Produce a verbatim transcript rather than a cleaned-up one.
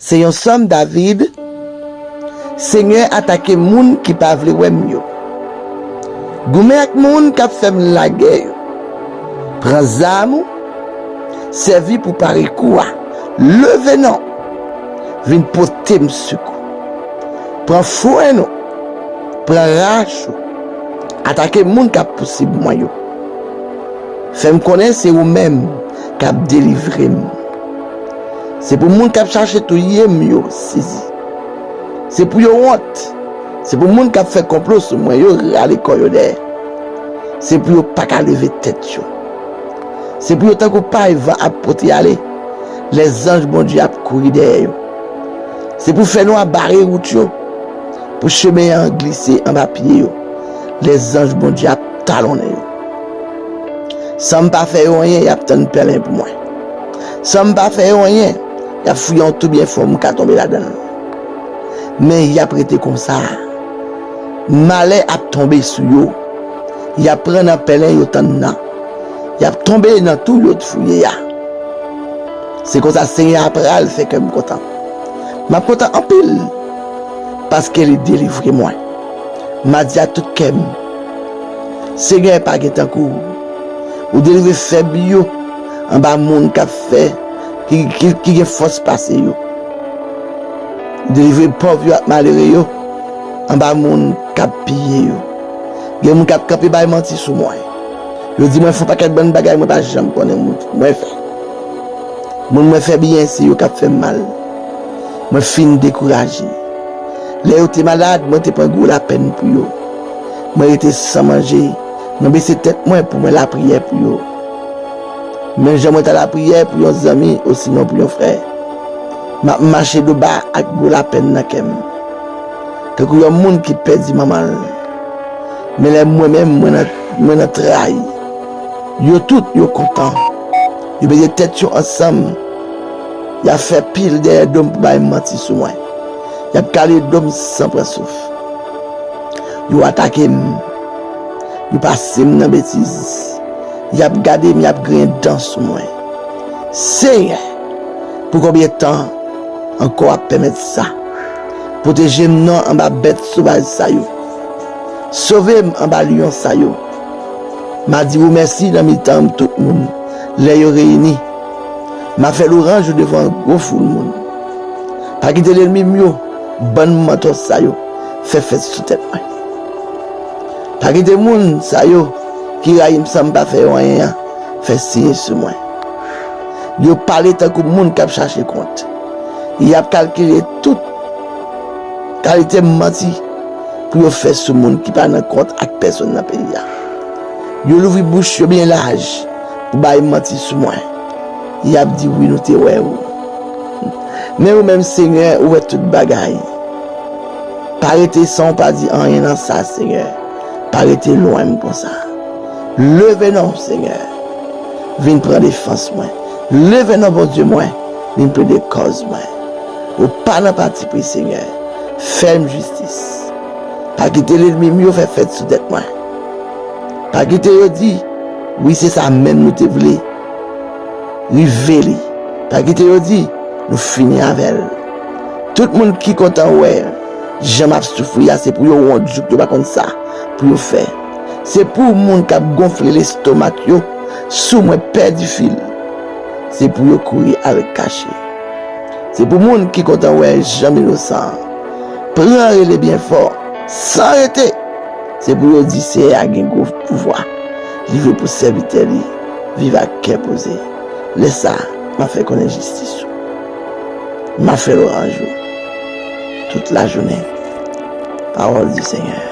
Se yon sòm David. Senyè atake moun ki pa vle wè m yo. Goumen ak moun k ap fè m lagè yo. Pran zam ou, sèvi pou pare kou a. Leve non, vin pote m sekou. Pran fwen nou, pran rach ou. Atake moun k ap pousib mwen yo. Fè m konnen se ou menm k ap delivre m. Se pou moun k ap chache touye m yo sezi. Se pou yo wont. Se pou moun k ap fè konplo sou mwen yo rale kò yo dèyè. Se pou yo pa ka leve tèt yo. Se pou yo tankou pay van ap pote ale. Lèzanj Bondye ap kouri dèyè yo. Se pou fènwa bare wout yo, pou chemen an glise anba pye yo. Lèzanj Bondye ap talonnen yo. San m pa fè yo anyen, y ap tann pèlen pou mwen. San m pa fè yo anyen, y ap fouye yon twou byen fon, m ka tonbe ladan l. Men y ap rete konsa. Malè ap tonbe sou yo. Y ap pran nan pèlen yo tann nan. Y ap tonbe nan twou yo t fouye a. Se konsa Senyè a pral fè kè m kontan. M ap kontan anpil, paske li delivre mwen. M a di ak tout kè m, Senyè, pa gen tankou w. Ou delivre fèb yo anba moun k ap fè, ki, ki, ki gen fòs pase yo. Ou delivre pòv yo ak malere yo anba moun k ap piye yo. Gen moun k ap kanpe bay manti sou mwen. Yo di mwen fè yon pakèt bann bagay mwen pa janm konnen mwen, mwen fè. Moun mwen fè byen, se yo k ap fè m mal. Mwen fin dekouraje. Lè yo te malad, mwen te pran gwo lapenn pou yo. Mwen rete san manje, mwen bese tèt mwen pou mwen lapriyè pou yo. Men jan mwen ta lapriyè pou yon zanmi osinon pou yon frè. M ap mache do ba ak gwo lapenn nan kè m. Tankou yon moun ki pèdi manman l. Men lè mwen menm, mwen nan, mwen nan tray. Yo tout, yo kontan. Yo mete tèt yo ansanm. Y ap fè pil dèyè do m pou bay manti sou mwen. Y ap kale do m san pran souf. Yo atake m. Yo pase m nan betiz. Y ap gade m, y ap griyen dan sou mwen. Senyè, pou konbyen tan ankò w ap pèmèt sa? Pwoteje m non anba bèt sovaj sa yo. Sove m anba lyon sa yo. M a di ou mèsi nan mitan tout moun lè yo reyini. M a fè lwanj ou devan gwo foul moun. Pa kite lènmi m yo, bann mantò sa yo, fè fèt sou tèt mwen. Pa kite moun sa yo ki rayi m san m pa fè yo anyen an fè siy sou mwen. Yo pale tankou moun k ap chache kont. Y ap kalkile tout kalite manti pou yo fè sou moun ki pa nan kont ak pèsonn nan peyi a. Yo louvri bouch yo byen laj pou bay manti sou mwen. Y ap di, "Wi, nou te wè ou." Men ou menm, Senyè, ou wè tout bagay. Pa rete san w pa di anyen nan sa, Senyè. Pa rete lwen m konsa. Leve non, Senyè. Vin pran defans mwen. Leve non, Bondye mwen. Vin plede kòz mwen. Ou pa nan patipri, Senyè. Fè m jistis. Pa kite lènmi m yo fè fèt sou tèt mwen. Pa kite yo di, "Wi, se sa menm nou te vle." Rive li. Pa kite yo di, "Nou fini avè l." Tout moun ki kontan wè jan m ap soufri a, se pou yo wont jouk yo pa konn sa pou yo fè. Se pou moun k ap gonfle lestomak yo sou mwen pèdi fil. Se pou yo kouri al kache. Se pou moun ki kontan wè jan m inosan an pran rele byen fò, san rete. Se pou yo di, "Senyè a gen gwo pouvwa. Li vle pou sèvitè li viv ak kè poze." Lè sa a, m a fè konnen jistis ou. M a fè lwanj ou tout lajounen. Pawòl di Senyè.